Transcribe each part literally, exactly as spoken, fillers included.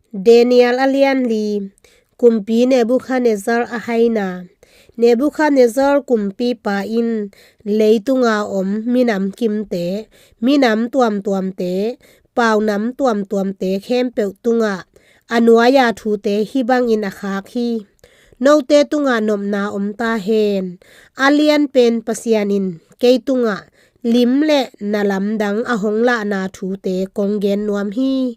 Daniel a lian li. Kumpi Nebukhadnezzar a haina. Nebukhadnezzar kumpipa in leitunga om minam kimte, minam tuamtuamte, paunam tuamtuamte khempeuh tungah a nuai-a thute hih bangin a khak hi. Note tungah nopna om ta hen. A lianpen Pasian in kei tungah lim le na lamdang a hong lahna thute kong gen nuam hi.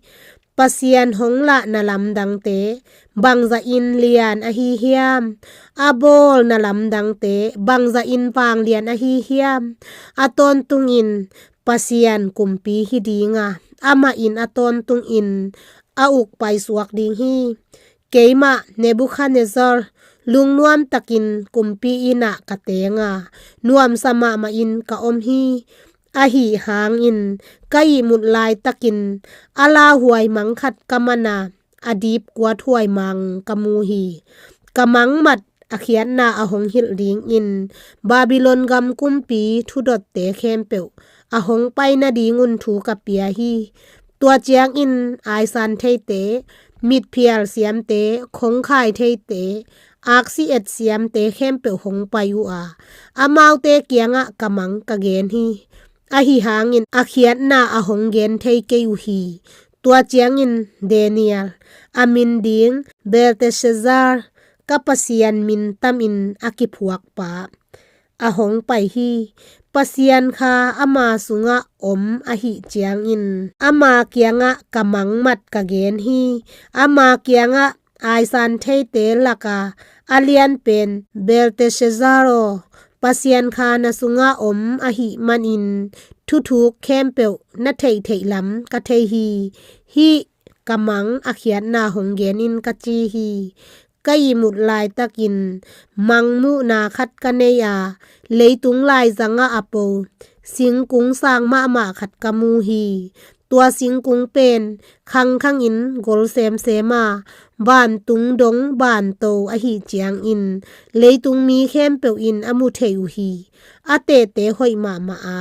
Pasian hong lahna lamdangte bangzahin lian ahi hiam? A bawlna lamdangte bangzahin vanglian ahi hiam? A tawntungin Pasian kumpi hi dinga, amah in a tawntungin a uk paisuak ding hi. Keimah Nebukhadnezzar lungnuam takin kumpi innah ka tenga, nuamsa mahmahin ka om hi. Ahi hangin ka ihmut laitakin a lauhuai mang khat ka mana, a dipkuat huai mang ka mu hi. Ka mangmat a khiatna a hong hilh dingin Babylon gam kumpi thudotte khempeuh a hong pai nadingun thu ka pia hi. Tua ciangin aisan theite, mitphial siamte, khongkhai theite, aksi et siamte khempeuh hong pai uh a, amaute kiangah ka mang ka gen hi. Ahi hangin a khiatna a hong gen thei kei uh hi. Tua ciangin Daniel, a min ding Belteshazzar, ka Pasian min tamin a kiphuakpa, a hong pai hi. Pasian kha ama sungah om ahih ciangin ama kiangah ka mangmat ka gen hi. Ama kiangah aisan theite laka a lianpen Belteshazzar aw, Pasian kha na sungah om ahih manin thuthuk khempeuh na theihtheih lam ka thei hi. Hih ka mang a khiatna hong genin ka ci hi. Ka ihmut laitakin mangmuhna khat ka nei a, leitung laizangah a po singkung sang mahmah khat ka mu hi. Tua singkung pen khangkhangin gol semsem a, vantung dong vanto ahih ciangin leitung mi khempeuh in a mu thei uh hi. A tehte hoih mahmah a,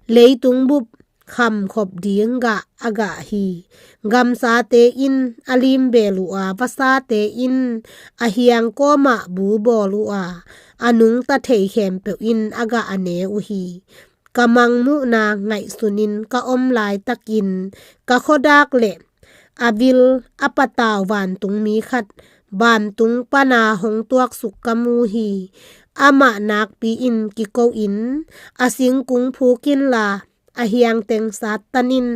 leitung bup khamkhop ding gah a gah hi. Gamsate in a limbel uh a, vasate in a hiang kawmah bu bawl uh a, a nungta thei khempeuh in a gah a ne uh hi. Ka mangmuhna ngaihsunin ka om laitakin ka khuadak le a vil a patau vantung mi khat vantung pana hong tuaksuk ka mu hi. Amah nakpi-in kiko-in a singkung phuk inla, a hiang teng sattan in,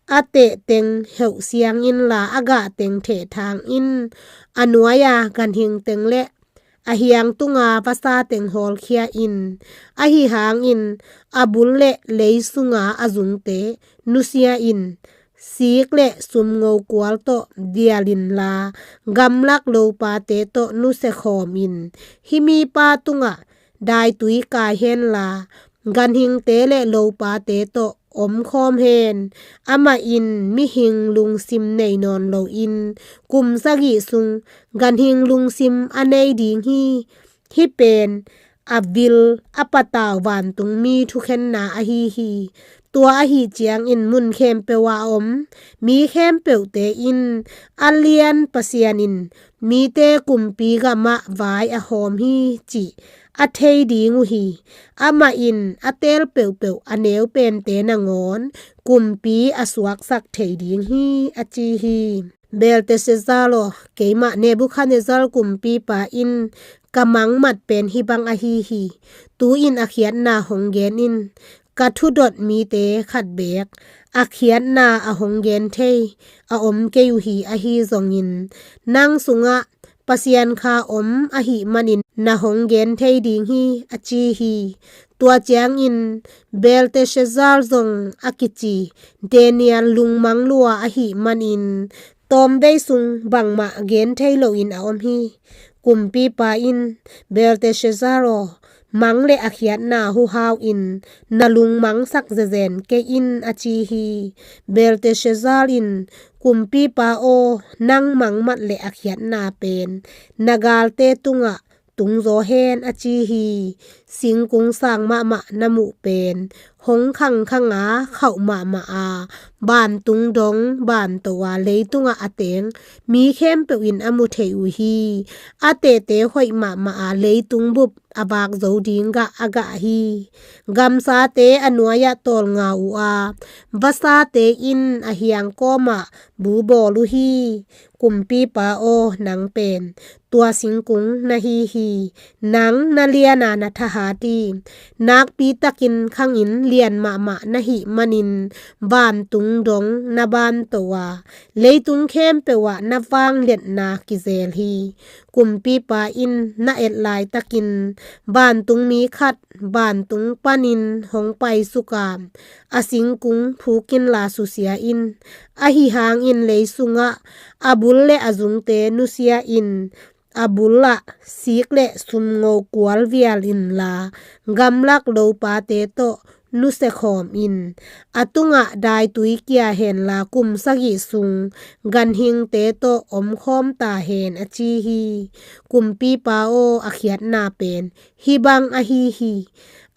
a teh teng heuh siang inla, a gah teng thehthang in, a nuai-a ganhing teng le a hiang tunga vasa teng hawlkhia in, ahi hangin a bul le lei sunga a zungte nusia in, sik le sumngo kual tawh dial inla, gamlak lopate tawh nusia khawm in, hih mipa tungah daitui kai henla, ganhingte le lopate tawh omkhawm hen. Amah in mihing lungsim nei nawn loin kum sagih sung ganhing lungsim a nei ding hi. Hih pen a vil a patau vantung mi thukhenna ahi hi. Tua ahi ciangin mun khempeuh a om mi khempeuhte in a lian Pasian in mite kumpi gamah vai a hawm hi cih a thei ding uh hi. Amah in a teel peuhpeuh a neu pente nangawn kumpi a suaksak thei ding hi, a ci hi. Belteshazzar aw, keimah Nebukhadnezzar kumpipa in ka mangmat pen hih bang ahi hi. Tu-in a khiatna hong gen in. Ka thudot mite khat beek a khiatna a hong gen thei a om kei uh hi. Ahi zongin nang sungah Pasian kha om ahih manin na hong gen thei ding hi, a ci hi. Tua ciangin Belteshazzar zong a kici Daniel lungmang lua ahih manin tawmvei sung bangmah gen thei loin a om hi. Kumpipa in, Belteshazzar aw, mang le a khiatna huhau in na lungmangsak zezen kei in, a ci hi. Belteshazzar in, kumpipa aw, nang mangmat le a khiatna pen na galte tungah tungzaw hen, a ci hi. Singkung sang mahmah na muh pen hong khangkhang a khauh mahmah a, vantung dong vanto a leitungah a teng mi khempeuh in a mu thei uh hi. A tehte hoih mahmah a leitung bup a vak zo ding gah a gah hi. Gamsate a nuai-ah tawlnga uh a, vasate in a hiang kawmah bu bawl uh hi. Kumpipa aw, nang pen tua singkung na hi hi. Nang na lian a na thahat hi. Nakpi takin khangin lian mahmah na hih manin vantung dong na vanto a, leitung khempeuh ah na vangliatna kizel hi. Kumpipa in na et laitakin vantungmi khat vantung panin hong paisuk a, a singkung phuk inla susia in. Ahi hangin lei sungah a bul le a zungte nusia in. A bul ah sik le sumngo kual vial inla, gamlak lopate tawh nusia khawm in. A tungah daitui kia henla, kum sagih sung ganhingte tawh omkhawm ta hen, a ci hi. Kumpipa aw, a khiatna pen hih bang ahi hi.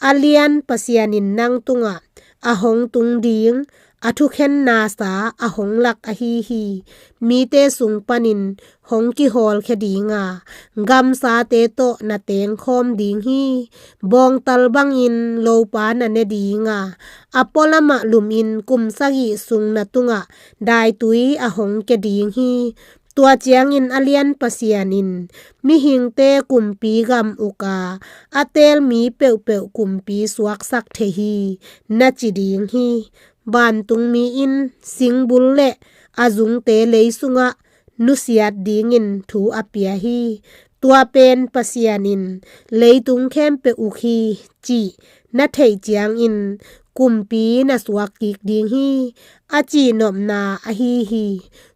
A lian Pasian in nang tungah a hong tung ding a thukhenna sa a hong lak ahi hi. Mite sung panin hong kihawlkhia ding a, gamsate tawh na tengkhawm ding hi. Bawngtal bangin lopa na ne ding a, a pualamah lumin kum sagih sung na tungah daitui a hong kia ding hi. Tua ciangin a lian Pasian in mihingte kumpi gam uk a, a teel mi peuhpeuh kumpi suaksak thei hi, na ci ding hi. Vantungmi in singbul le a zungte lei sungah nusiat dingin thu a pia hi. Tua pen Pasian in leitung khempeuh uk hi, cih na theih ciangin kumpi na suak kik ding hi, a cihnopna ahi hi.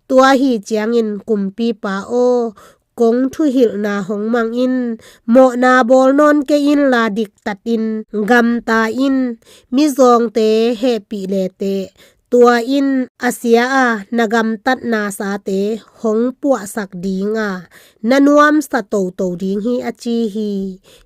Tua ahi ciangin Kumpipa aw, kong thuhilhna hong mang in. Mawhna bawl nawn kei inla diktatin gamta in. Mizawngte hehpih leteh tua in a sia a, na gamtatna sate hong puahsak ding a, na nuamsa toto ding hi, a ci hi.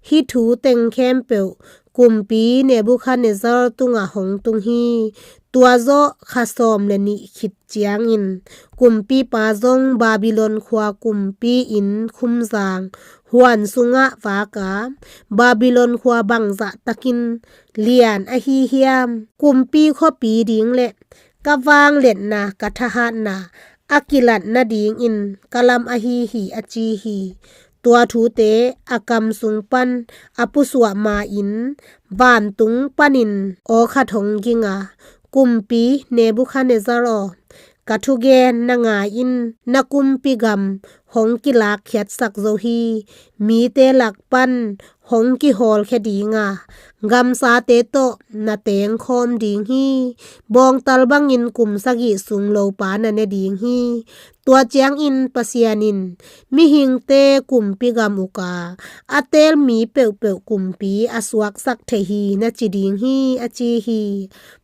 Hih thu teng khempeuh Kumpi Nebukhadnezzar tungah hong tung hi. Tua zawh kha sawm le nih khit ciangin Kumpipa zong Babylon khua kumpi inn khumzang huan sungah vak a, Babylon khua bangzah takin lian ahi hiam? Kumpi khuapi ding le ka vangliatna, ka thahatna a kilat nadingin ka lam ahi hi, a ci hi. Tua thute a kam sung pan a pusuah ma-in vantung panin aw khat hong ging a, Kumpi Nebukhadnezzar aw, ka thugen na ngai in. Na kumpi gam hong kilakkhiatsak zo hi. Mite lak pan hong kihawlkhia ding a, gamsate tawh na tengkhawm ding hi. Bawngtal bangin kum sagih sung lopa na ne ding hi. Tua ciangin Pasian in mihingte kumpi gam uk a, a teel mi peuhpeuh kumpi a suaksak thei hi, na ci ding hi, a ci hi.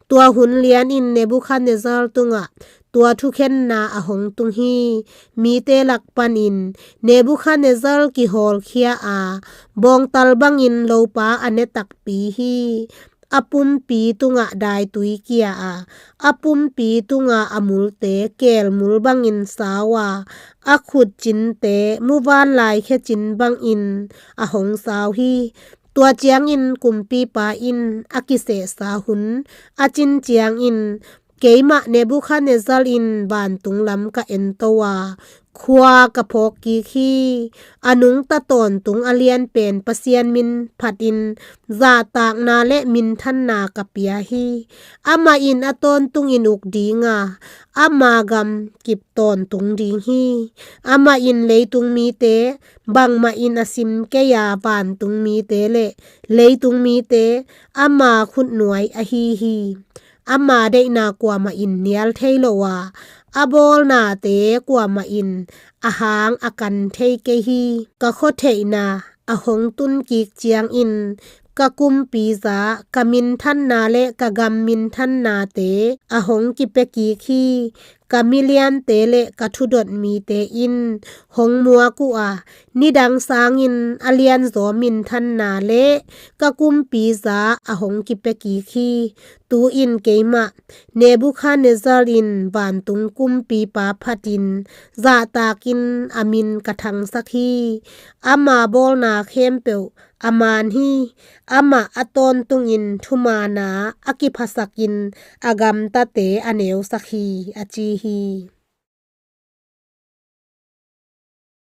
Tua hun lianin Nebukhadnezzar tungah tua thukhenna a hong tung hi. Mite lak panin Nebukhadnezzar kihawlkhia a, bawngtal bangin lopa a ne takpi hi. A pumpi tungah daitui kia a, a pumpi tunga a multe keelmul bangin sau a, a khutcinte muvanlai khecin bangin a hong sau hi. Tua ciangin Kumpipa in a kisehsa hun a cin ciangin, keimah Nebukhadnezzar in vantung lam ka ento a, khua ka phawk kik hi. A nungta tawntung a lianpen Pasian min phatin zahtakna le minthanna ka pia hi. Amah in a tawntungin uk ding a, ama gam kip tawntung ding hi. Amah in leitung mite bangmah in a sim kei a, vantung mite le leitung mite ama khutnuai ahi hi. Ama deihna kuamah in nial thei lo a, a bawlnate kuamah in a hang a kan thei kei hi. Ka khuatheihna a hong tun kik ciangin ka kumpiza, ka minthanna le ka gam minthannate a hong kipia kik hi. ka miliante le ka thudot mite in hong muak uh a, nidang sangin a lianzaw minthanna le ka kumpi za a hong kipia kik hi. Tu-in keimah Nebuchadnezzar in vantung kumpipa phatin zahtakin a min ka thangsak hi. Ama bawlna khempeuh a man hi. Amah a tawntungin thumaana a kiphasakin a gamtate a neusak hi, a ci hi.